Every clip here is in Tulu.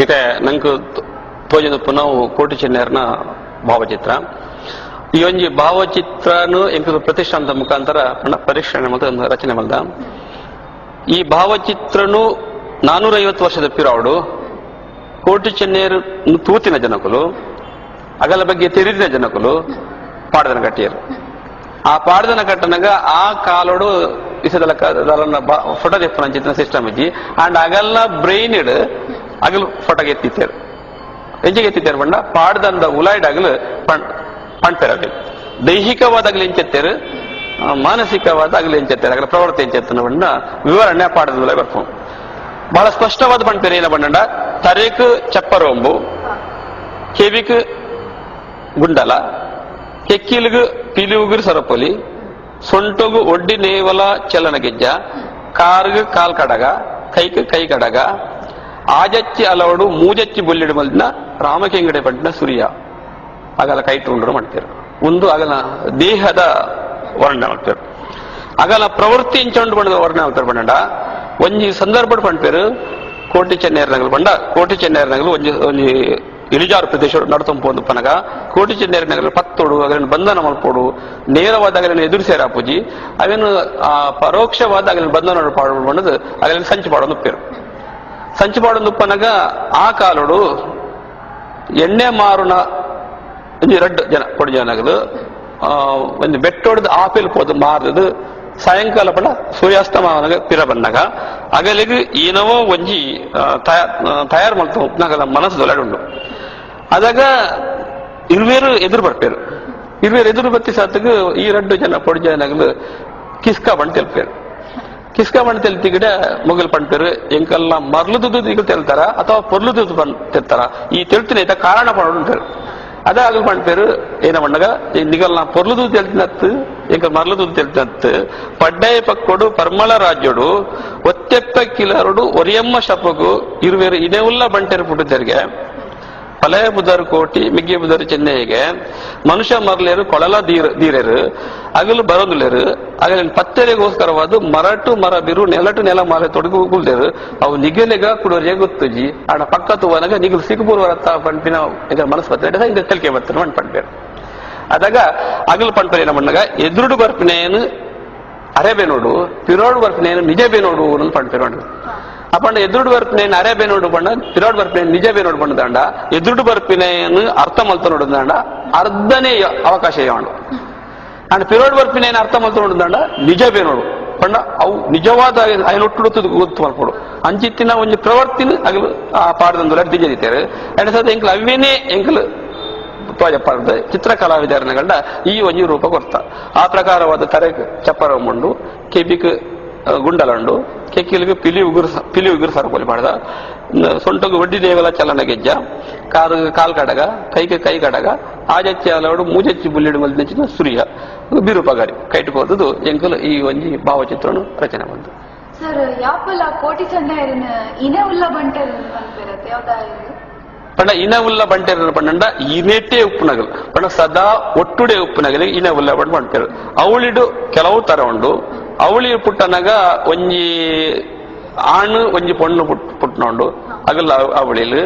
ಇತ್ತೆ ನಂಕ್ ತೋಜೊಂದುಪ್ಪುನ ನಾವು ಕೋಟಿ ಚೆನ್ನಯರ್ನ ಭಾವಚಿತ್ರ. ಈ ಒಂಜಿ ಭಾವಚಿತ್ರನು ಎಂಕುಲು ಪ್ರತಿಷ್ಠಾನದ ಮುಖಾಂತರ ಪರೀಕ್ಷಣೆ ಮಲ್ತ ರಚನೆ ಮಲ್ದ. ಈ ಭಾವಚಿತ್ರನು 450 ವರ್ಷದ ಪಿರಾವುಡು ಕೋಟಿ ಚೆನ್ನಯರು ತೂತಿನ ಜನಕುಲು, ಅಗಲ ಬಗ್ಗೆ ತೆರಿದಿನ ಜನಕುಲು ಪಾಡದನ ಕಟ್ಟಿಯರು. ಆ ಪಾಡದನ ಕಟ್ಟನಾಗ ಆ ಕಾಲೋಡು ಇಸದಲಕ್ಕ ಫೋಟೋ ತೆಪ್ಪುನ ಚಿತ್ರ ಸಿಸ್ಟಮ್ ಇಜ್ಜಿ. ಅಂಡ್ ಅಗಲ್ನ ಬ್ರೈನ್ ಇಡ್ ಅಗಲು ಫೋಟೋ ಎತ್ತಿತ್ತೇರು. ಎಂಚಿಗೆ ಎತ್ತಿತ್ತೇರು ಪಂಡ ಪಾಡದಂದ ಉಲಾಯ್ಡ್ ಅಗಲು ಪಣ್ಪೆರಗಲು ದೈಹಿಕವಾದ ಅಗಲು ಎಂಚೆತ್ತೇರು, ಮಾನಸಿಕವಾದ ಅಗಲು ಎಂಚೆತ್ತೇರು, ಅಗಲ ಪ್ರವೃತ್ತಿ ಎಂಚೆತ್ತನ ಪಂಡ ವಿವರಣೆ ಪಾಡದ ಉಲಾಯ್ ಬರ್ಪು. ಬಹಳ ಸ್ಪಷ್ಟವಾದ ಪಣ್ಪೇರು ಏನ ಪಂಡ ತರೇಕ್ ಚಪ್ಪರೋಂಬು, ಕೆವಿಕ್ ಗುಂಡಲ, ಕೆಕ್ಕಿಲ್ಗ್ ಪಿಲಿವುಗುರು ಸರಪೊಲಿ, ಸೊಂಟೊಗು ಒಡ್ಡಿ ನೇವಲ ಚಲನ ಗೆಜ್ಜ, ಕಾರ್ಗ್ ಕಾಲ್ ಕಡಗ, ಕೈಕ್ ಕೈ ಕಡಗ, ಆಜಚ್ಚಿ ಅಲವಡು ಮೂಜಚ್ಚಿ ಬೊಲ್ಲಿಡು ಮಲ್ದಿನ ರಾಮಕೆಂಗಡೆ ಪಂಟಿನ ಸೂರ್ಯ ಅಗಲ ಕೈಟು ಉಂಡು ಮಾಡ್ತಾರೆ. ಒಂದು ಅಗಲ ದೇಹದ ವರ್ಣನೆ ಮಾಡ್ತಾರೆ. ಅಗಲ ಪ್ರವೃತ್ತಿ ಇಂಚೊಂಡು ಬಣ್ಣದ ವರ್ಣನೆ ಮಾಡ್ತಾರೆ ಪಂಡ ಒಂಜಿ ಸಂದರ್ಭ ಪಂಪೇರು ಕೋಟಿ ಚೆನ್ನೈರ್ ನಗಲು ಪಂಡ ಕೋಟಿ ಚೆನ್ನೈರ್ ನಗಲು ಒಂಜಿ ಒಂಜಿ ಇಳಿಜಾರು ಪ್ರದೇಶ ನಡತೊಂಪು ಪನಗ ಕೋಟಿ ಚೆನ್ನೈರ್ ನಗಲು ಪತ್ತೋಡು ಅಗಲಿನ ಬಂಧನ ಮಲ್ಪೋಡು, ನೇರವಾದ ಅಗಲಿನ ಎದುರು ಸೇರಾಪೂಜಿ, ಅವೇನು ಆ ಪರೋಕ್ಷವಾದ ಅಗಲಿನ ಬಂಧನ ಪಾಡು ಬಣ್ಣದು ಅಗಲಿನ ಸಂಚು ಪಾಡೊಂದು ಉಪ್ಪೇರು. ಸಂಚು ಪಾಡೊಂದು ಉಪ್ಪನಗ ಆ ಕಾಲೋಡು ಎಣ್ಣೆ ಮಾರುನ ಒಂಜಿ ರಡ್ಡು ಜನ ಕೊಡಿ ಜನಗಳು ಒಂದು ಬೆಟ್ಟೊಡ್ದು ಆಪಿಲ್ ಪೋದು ಮಾರದು ಸಾಯಂಕಾಲ ಪಂಡ ಸೂರ್ಯಾಸ್ತಮಾನಗ ಪಿರ ಬಂದಾಗ ಅಗಲಿಗೆ ಏನವೋ ಒಂಜಿ ತಯಾರು ಮಲ್ತ ಉಪ್ನಾಗಲ ಮನಸ್ಸು ದೊಲಡುಂಡು. ಅದಾಗ ಇರುವೇರು ಎದುರು ಬರ್ಪೇರು. ಇರುವೇರು ಎದುರು ಬತ್ತಿ ಸಾತಗ ಈ ರಡ್ಡು ಜನ ಪೊಡಿ ಜನಗಳು ಕಿಸ್ಕ ಬಂಡ್ ತೆಲ್ಪೇರು. ಕಿಸ್ಕ ಬಂಡ್ ತೆಲ್ತಿಗಡೆ ಮೊಗಲ್ ಪಂಡ್ಪೇರು ಎಂಕಲ್ಲ ಮರ್ಲುದು ಈಗ ತೆಲ್ತಾರ ಅಥವಾ ಪೊರ್ಲುದು ಬಂದ್ ತೆಲ್ತಾರ, ಈ ತೆಲ್ತಿನ ಐತ ಕಾರಣ ಪಂಡು. ಅದ ಅಗಲ್ ಪಂಡ್ಪೇರು ಏನ ಪಂಡಗ ನಿಗಲ್ನ ಪೊರ್ಲುದು ತೆಲ್ತಿನತ್ತು ಎಂಕ ಮರ್ಲುದು ತೆಲ್ತಿನತ್ತು ಪಡ್ಡಾಯ ಪಕ್ಕೊಡು ಪರ್ಮಳ ರಾಜ್ಯೋಡು ಒತ್ತೆಪ್ಪ ಕಿಲರುಡು ಒರಿಯಮ್ಮ ಶಪಗು ಇರುವೇರು ಇನೇವುಲ್ಲ ಬಂಟೆರು ಪುಟ್ಟುತ್ತೆರಿಗೆ ಪಲಯ ಬುಧರು ಕೋಟಿ ಮಿಗ್ಗೆ ಬುಧರು ಚೆನ್ನೈಗೆ ಮನುಷ್ಯ ಮರ್ಲೇರು ಕೊಳಲ ದೀರೆರು ಅಗಲು ಬರೋದುಲೇರು ಅಗಲಿನ ಪತ್ತೆರೆಗೋಸ್ಕರವಾದ ಮರಟು ಮರ ಬಿರು ನೆಲಟು ನೆಲ ಮಾಲೆ ತೊಡಗು ಕುಲ್ದೇರು ಅವು ನಿಗಲಿಗ ಕುಡೋರಿಗೆ ಗೊತ್ತುಜಿ ಆಡ ಪಕ್ಕ ತುವನಗ ನಿಗಲು ಸಿಕ್ಕುಪೂರ್ವರತ್ತ ಪಂಪಿನ ಈಗ ಮನಸ್ಸು ಬರ್ತದೆ ಇಂದ ತೆಲಿಕೆ ಬರ್ತಾರೆ ಮಣ್ ಪಂಪೇರು. ಅದಾಗ ಅಗಲು ಪಂಪೇರು ಏನ ಮಣ್ಣಗ ಎದುರುಡು ಬರ್ಪಿನೇನು ಅರೆ ನೋಡು, ಪಿರೋಡು ಬರ್ಪಿನೇನು ನಿಜ ಬೇನೋಡು ಅನ್ನೋದು ಪಂಪೇರು ಮಣ್ಣು. ಅಪ್ಪಂಡ ಎದುರುಡು ಬರ್ಪಿನೇನು ಅರೆ ಬೇನೋಡು ಬಣ್ಣ, ಪಿರೋಡು ಬರ್ಪಿನೇನು ನಿಜ ಬೇನೋಡು ಬಣ್ಣದಾಂಡ ಎದುರುಡು ಬರ್ಪಿನೇನು ಅರ್ಥ ಮಲ್ತ ನೋಡುದಾಂಡ ಅರ್ಧನೇ ಅವಕಾಶ ಯಾವನು. ಅಂಡ್ ಪಿರೋಡ್ ಬರ್ಪಿನೇನು ಅರ್ಥ ಮಲ್ತ ನೋಡುದಾಂಡ ನಿಜ ಬೇನೋಡು ಪಂಡ ಅವು ನಿಜವಾದ ಅಯನೊಟ್ಟು ಗೊತ್ತು ಮಲ್ಪಡು ಅಂಚಿತ್ತಿನ ಒಂಜಿ ಪ್ರವರ್ತಿನ ಅಗಲು ಆ ಪಾಡದಂದು ದಿಜದಿತ್ತೇರು. ಅಂಡ್ ಸದ ಎಂಕಲ್ ಅವೇನೇ ಎಂಕಲ್ ತೋಜಪ್ಪಾರ್ದ ಚಿತ್ರ ಕಲಾವಿದರನಗಂಡ ಈ ಒಂಜಿ ರೂಪ ಕೊರ್ತ. ಆ ಪ್ರಕಾರವಾದ ತರೆ ಚಪ್ಪರ ಉಂಡು, ಕೆಬಿಕ್ ಗುಂಡಲುಂಡು, ಕೆಕ್ಕಿಲಿಗೆ ಪಿಲಿ ಉಗುರು ಪಿಲಿ ಉಗುರು ಸರಪೊಲಿ ಪಾಡ್ದ, ಸೊಂಟಗು ಒಡ್ಡಿ ದೇವಲ ಚಲನ ಗೆಜ್ಜ, ಕಾರು ಕಾಲ್ ಕಡಗ, ಕೈಗೆ ಕೈ ಕಡಗ, ಆಜಚ್ಚಿ ಅಲವಡು ಮೂಜಚ್ಚಿ ಬುಲ್ಲಿಡು ಮಲ್ದಿನ ಸೂರ್ಯ ಬಿರುಪಗಾರಿ ಕೈಟು ಕೋರ್ದು ಎಂಕಲು ಈ ಒಂಜಿ ಭಾವಚಿತ್ರನು ರಚನೆ ಬಂತು. ಸರ್ ಯಾಪಲ ಕೋಟಿ ಚೆನ್ನೈರಿನ ಇನೇ ಉಲ್ಲ ಬಂಟೆರು ಪನ್ಪೆರತ್ತೆ ಯಾವ್ದಾ? ಪಂಡ ಇನ ಉಲ್ಲ ಬಂಟೆರು ಪಂಡ ಇನೇಟೇ ಉಪ್ಪುನಗಲು ಪಂಡ ಸದಾ ಒಟ್ಟುಡೆ ಉಪ್ಪುನಗಲಿ ಇನ ಉಲ್ಲ ಬಂಡ್ ಬಂಟೆರು. ಅವಳಿಡು ಕೆಲವು ತರ ಉಂಡು. ಅವಳಿ ಪುಟ್ಟನಗ ಒಂಜಿ ಆಣು ಒಂಜಿ ಪೊಣ್ಣು ಪುಟ್ಟನೋಂಡು ಅಗಲ್ಲ ಅವಳಿಲು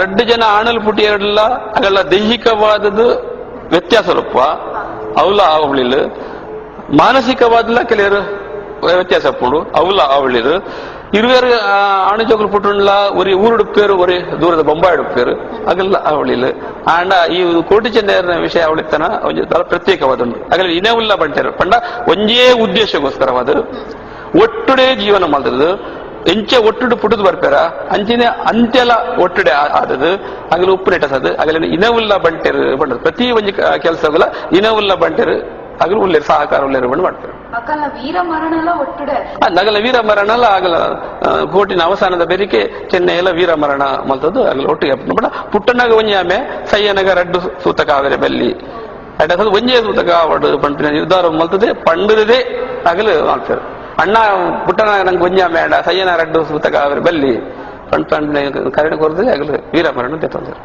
ರಡ್ಡು ಜನ ಆಣಲ್ ಪುಟ್ಟಿಯರಲ್ಲ ಅಗಲ್ಲ ದೈಹಿಕವಾದದ್ದು ವ್ಯತ್ಯಾಸ ರೂಪ ಅವಲ ಅವಳಿಲು, ಮಾನಸಿಕವಾದಲ್ಲ ಕೆಲವರು ವ್ಯತ್ಯಾಸ ಪುಂಡು ಅವಲ ಅವಳಿಲು. ಇರುವೇರು ಆಣು ಜೋಕುಲು ಪುಟ್ಟುಂಡ್ಲ ಒರಿ ಊರುಡುಪ್ಪೇರು ಒರಿ ದೂರದ ಬೊಂಬಾಯಿ ಉಡುಪೇರು ಅಗಲ್ಲ ಅವಳಿಲು. ಆಂಡ ಈ ಕೋಟಿ ಚೆನ್ನೈಯರ್ನ ವಿಷಯ ಅವಳಿತನ ಒಂಜಿ ಪ್ರತ್ಯೇಕವಾದ ಅಗಲ ಇನೇ ಉಲ್ಲ ಬಂಟೆರು ಪಂಡ ಒಂಜೇ ಉದ್ದೇಶಕ್ಕೋಸ್ಕರವಾದ ಒಟ್ಟುಡೆ ಜೀವನ ಮಲ್ತದ್ದು ಎಂಚೆ ಒಟ್ಟುಡು ಪುಟ್ಟುದು ಬರ್ಪೇರ ಅಂಚಿನ ಅಂತ್ಯಲ ಒಟ್ಟುಡೆ ಆದದು ಅಗಲ ಉಪ್ಪು ನೆಟಸದು ಅಗಲ ಇನವುಲ್ಲ ಬಂಟೆರು ಬಂಡದು ಪ್ರತಿ ಒಂಜಿ ಕೆಲಸಗಳ ಇನವುಲ್ಲ ಬಂಟೆರು ಅಗಲು ಉಲ್ಲೇರು ಸಹಕಾರ ಉಲ್ಲೇರು ಬಂದು ಮಾಡ್ತಾರೆ. ಅಕಲ ವೀರ ಮರಣಲ ಒಟ್ಟುಡೆ ನಗಲ ವೀರ ಮರಣಲ ಅಗಲ ಕೋಟಿನ ಅವಸಾನದ ಬೆರಿಕೆ ಚೆನ್ನೈಲ ವೀರ ಮರಣ ಮಲ್ತದ್ದು ಅಗಲ ಒಟ್ಟಿಗೆ ಬಣ್ಣ ಪುಟ್ಟನಾಗ ಒಂಜಿ ಆಮೆ ಸಯ್ಯನಗ ರಡ್ಡು ಸೂತಕ ಆವೆರೆ ಬೆಲ್ಲಿ ಅಡ್ಡ ಒಂಜೇ ಸೂತಕ ಆವಡು ಪಂಪಿನ ನಿರ್ಧಾರ ಮಲ್ತದೆ ಪಂಡದೇ ಅಗಲು ಮಾಡ್ತಾರೆ. ಅಣ್ಣ ಪುಟ್ಟನಾಗ ನಂಗೆ ಒಂಜಿ ಆಮೆ ಅಣ್ಣ ಸಯ್ಯನ ರಡ್ಡು ಸೂತಕ ಆವೆರೆ ಬಲ್ಲಿ ಪಂಡ್ ಪಂಡ್ ಕರೆಣ ಕೊರದೆ ಅಗಲು ವೀರ ಮರಣ ತೆತ್ತಂದರು.